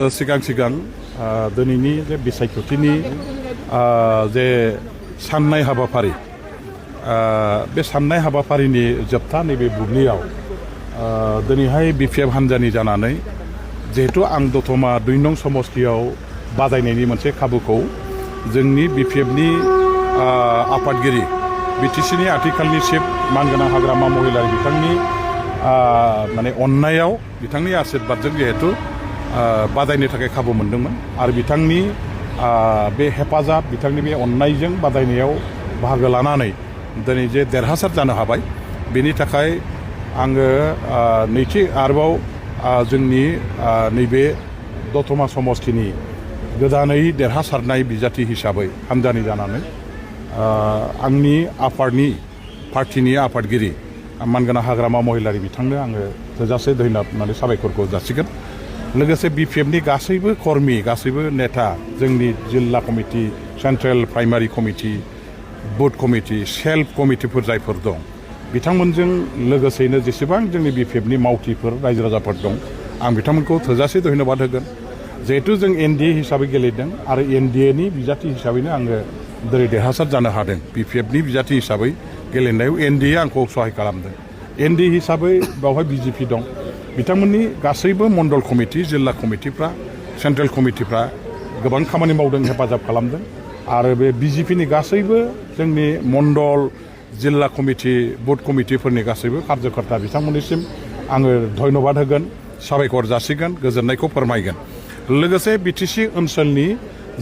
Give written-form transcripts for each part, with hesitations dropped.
सिगां दिनैनि जे बिसायख'थिनि जे साननाय हाबाफारि बे साननाय हाबाफारिनि जोबथा नैबे बुब्लियाव दिनैहाय बिपिएफ हान्जानि जानानै जिहेतु आं दतमा 2 नं समस्तियाव बादायनायनि मोनसे खाबुखौ जोंनि बिपिएफनि आफादगिरि बिटिसिनि आथिखालनि चिफ मानगोनां हाग्रामा महिलारि बिथांनि माने अननायाव बिथांनि आशीर्बादजों जिहेतु बादायनो थाखाय खाबु मोनदोंमोन आरो बिथांनि बे हेफाजाब बिथांनि बे अननायजों बादायनायाव बाहागो लानानै दिनै जे देरहासार जानो हाबाय बेनि थाखाय आङो नैथि आरोबाव जोंनि नैबे दतमा समस्तिनि गोदानै देरहासारनाय बिजाथि हिसाबै हान्जानि जानानै आंनि आफादनि पार्टिनि आफादगिरि मानगोनां हाग्रामा महिलारि बिथांनो आङो थोजासे धन्यबाद होननानै साबायखरखौ जासिगोन। लोगोसे बिपिएफनि गासैबो कर्मि गासैबो नेता जोंनि जिल्ला कमिटि सेन्ट्रेल प्राइमारि कमिटि बुथ कमिटि सेल्फ कमिटिफोर जायफोर दं बिथांमोनजों लोगोसेनो जेसेबां जोंनि बिपिएफनि मावथिफोर रायजो राजाफोर दं आं बिथांमोनखौ थोजासे धन्यबाद होगोन। जिहेतु जों एनडिए हिसाबै गेलेदों आरो एनडिएनि बिजाथि हिसाबैनो आङो दिनै देरहासार जानो हादों। बिपिएफनि बिजाथि हिसाबै गेलेनायाव एनडिए आंखौ सहाय खालामदों। एनडिए हिसाबै बेवहाय बिजेपि दं बिथांमोननि गासैबो मण्डल कमिटि जिल्ला कमिटिफ्रा सेन्ट्रेल कमिटिफ्रा गोबां खामानि मावदों हेफाजाब खालामदों आरो बे बिजेपिनि गासैबो जोंनि मण्डल जिल्ला कमिटि बुथ कमिटिफोरनि गासैबो कार्यकर्ता बिथांमोननिसिम आङो धन्यबाद होगोन साबायखर जासिगोन गोजोननायखौ फोरमायगोन। लोगोसे बिटिसि ओनसोलनि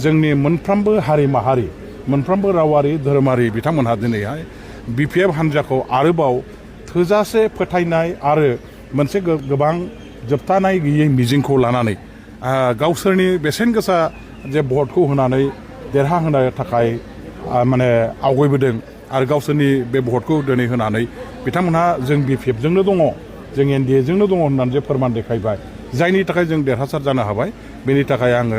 जोंनि मोनफ्रोमबो हारि माहारि मोनफ्रोमबो रावारि धोरोमारि बिथांमोनहा दिनैहाय बिपिएफ हान्जाखौ आरोबाव थोजासे फोथायनाय आरो मोनसे गोबां जोबथानाय गैयै मिजिंखौ लानानै गावसोरनि बेसेन गोसा जे भटखौ होनानै देरहाहोनो थाखाय माने आवगायबोदों आरो गावसोरनि बे भटखौ दिनै होनानै बिथांमोनहा जों बिपिएफजोंनो दङ जों एनडिएजोंनो दङ होननानै जे फोरमान देखायबाय जायनि थाखाय जों देरहासार जानो हाबाय। बेनि थाखाय आङो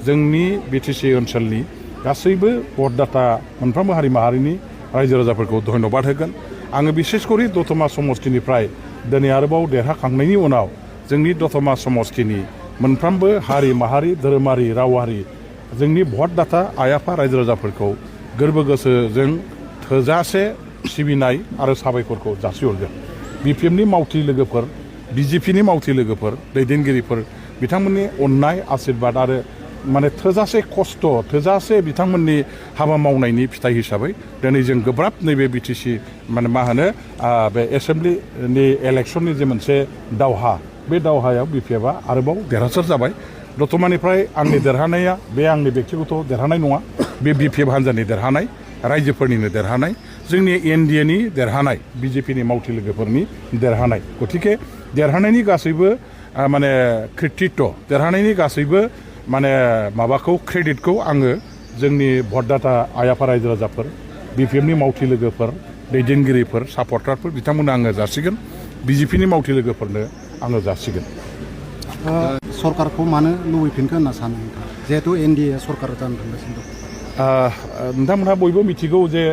जोंनि बिटिसि ओनसोलनि गासैबो भटदाता मोनफ्रोमबो हारि माहारिनि रायजो राजाफोरखौ धन्यबाद होगोन। आङो बिसेसकरि दतमा समस्तिनिफ्राय दिनै आरोबाव देरहाखांनायनि उनाव जोंनि दतमा समस्तिनि मोनफ्रोमबो हारि माहारि धोरोमारि रावारि जोंनि भटदाता आइ आफा रायजो राजाफोरखौ गोरबो गोसोजों थोजासे सिबिनाय आरो साबायखरखौ जासिहरगोन। बिपिएफनि मावथि लोगोफोर बिजेपिनि मावथि लोगोफोर दैदेनगिरिफोर बिथांमोननि अननाय आशीर्बाद आरो माने थोजासे खस्थ' थोजासे बिथांमोननि हाबा मावनायनि फिथाइ हिसाबै दिनै जों गोब्राब नैबे बिटिसि माने मा होनो बे एसेम्ब्लिनि इलेक्सननि जे मोनसे दावहा बे दावहायाव बिपिएफआ आरोबाव देरहासार जाबाय। दतमानिफ्राय आंनि देरहानाया बे आंनि बेक्तिगत देरहानाय नङा बे बिपिएफ हान्जानि देरहानाय रायजोफोरनिनो देरहानाय जोंनि एनडिएनि देरहानाय बिजेपिनि मावथि लोगोफोरनि देरहानाय। गतिके देरहानायनि गासैबो माने कृतित्व देरहानायनि गासैबो माने माबाखौ क्रेडिटखौ आङो जोंनि भटदाता आइ आफा रायजो राजाफोर बिपिएफनि मावथि लोगोफोर दैदेनगिरिफोर सापर्टारफोर बिथांमोननो आङो जासिगोन बिजेपिनि मावथि लोगोफोरनो आङो जासिगोन। सरकारखौ मानो लुबैफिनखो होनना सानो जिहेतु एनडिए सरकार जानो थांगासिनो दं? नोंथांमोनहा बयबो मिथिगौ जे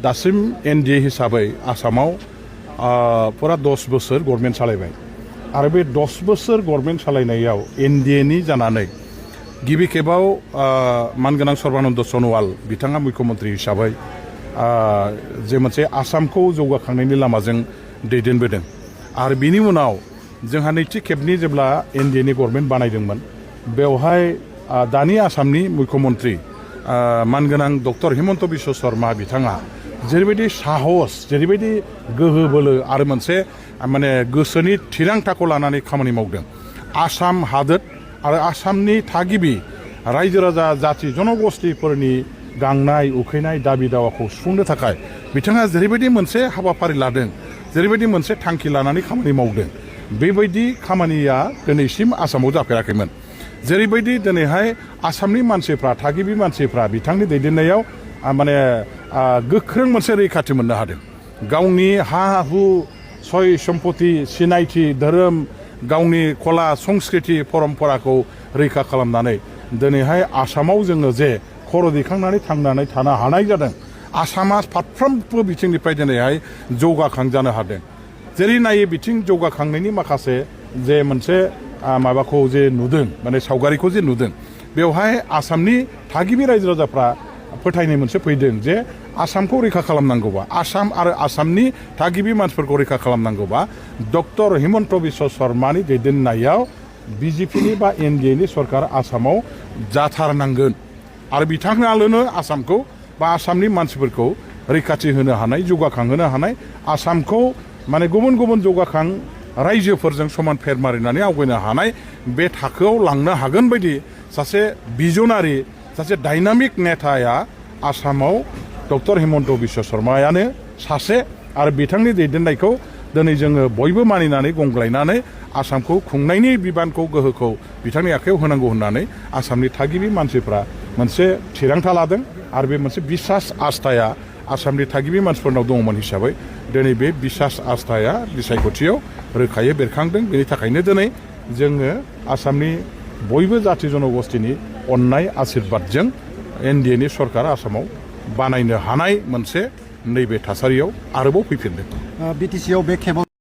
दासिम एनडिए हिसाबै आसामाव फुरा 10 बोसोर गभर्नमेन्ट सालायबाय आरो बे 10 बोसोर गभर्नमेन्ट सालायनायाव एनडिएनि जानानै गिबि खेबाव मानगोनां सर्बानन्द सन'वाल बिथाङा मुख्यमन्त्रि हिसाबै जे मोनसे आसामखौ जौगाखांनायनि लामाजों दैदेनबोदों आरो बिनि उनाव जोंहा नैथि खेबनि जेब्ला एनडिएनि गभर्नमेन्ट बानायदोंमोन बेवहाय दानि आसामनि मुख्यमन्त्रि मानगोनां डक्टर हिमन्त बिश्व शर्मा बिथाङा जेरैबायदि साहस जेरैबायदि गोहो बोलो आरो मोनसे माने गोसोनि थिरांथाखौ लानानै खामानि मावदों आसाम हादोर आरो आसामनि थागिबि रायजो राजा जाथि जनगोष्ठीफोरनि गांनाय उखैनाय दाबि दावाखौ सुफुंनो थाखाय बिथाङा जेरैबायदि मोनसे हाबाफारि लादों जेरैबायदि मोनसे थांखि लानानै खामानि मावदों बेबायदि खामानिया दिनैसिम आसामाव जाफेराखैमोन। जेरैबायदि दिनैहाय आसामनि मानसिफ्रा थागिबि मानसिफ्रा बिथांनि दैदेननायाव माने गोख्रों मोनसे रैखाथि मोननो हादों गावनि हा हु सय सम्पति सिनायथि धोरोम गावनि कला संस्कृति परम्पराखौ रैखा खालामनानै दिनैहाय आसामाव जोङो जे खर' दैखांनानै थांनानै थानो हानाय जादों आसामा फारफ्रोमबो बिथिंनिफ्राय दिनैहाय जौगाखां जानो हादों। जेरै नायै बिथिं जौगाखांनायनि माखासे जे मोनसे माबाखौ जे नुदों माने सावगारिखौ जे नुदों बेवहाय आसामनि थागिबि रायजो राजाफ्रा फोथायनाय मोनसे फैदों जे आसामखौ रैखा खालामनांगौबा आसाम आरो आसामनि थागिबि मानसिफोरखौ रैखा खालामनांगौबा डक्टर हिमन्त बिश्व शर्मानि दैदेननायाव बिजेपिनि बा एनडिएनि सरकार आसामाव जाथारनांगोन आरो बिथाङालनो आसामखौ बा आसामनि मानसिफोरखौ रैखाथि होनो हानाय जौगाखांहोनो हानाय आसामखौ माने गुबुन गुबुन जौगाखां रायजोफोरजों समान फेर मारिनानै आवगायनो हानाय बे थाखोआव लांनो हागोन बायदि सासे बिजनारि सासे डायनामिक नेताया आसामाव डक्टर हिमन्त बिश्व शर्मायानो सासे आरो बिथांनि दैदेननायखौ दिनै जोङो बयबो मानिनानै गंग्लायनानै आसामखौ खुंनायनि बिबानखौ गोहोखौ बिथांनि आखायाव होनांगौ होननानै आसामनि थागिबि मानसिफ्रा मोनसे थिरांथा लादों आरो बे मोनसे बिसास आस्थाया आसामनि थागिबि मानसिफोरनाव दङमोन हिसाबै दिनै बे बिसास आस्थाया बिसायख'थियाव रोखायै बेरखांदों बेनि थाखायनो दिनै जोङो आसामनि बयबो जाथि जनगोष्ठीनि अननाय आशीर्बादजों एनडिएनि सरकारा आसामाव बानायनो हानाय मोनसे नैबे थासारियाव आरोबाव फैफिनदों बिटिसिआव बे खेबाव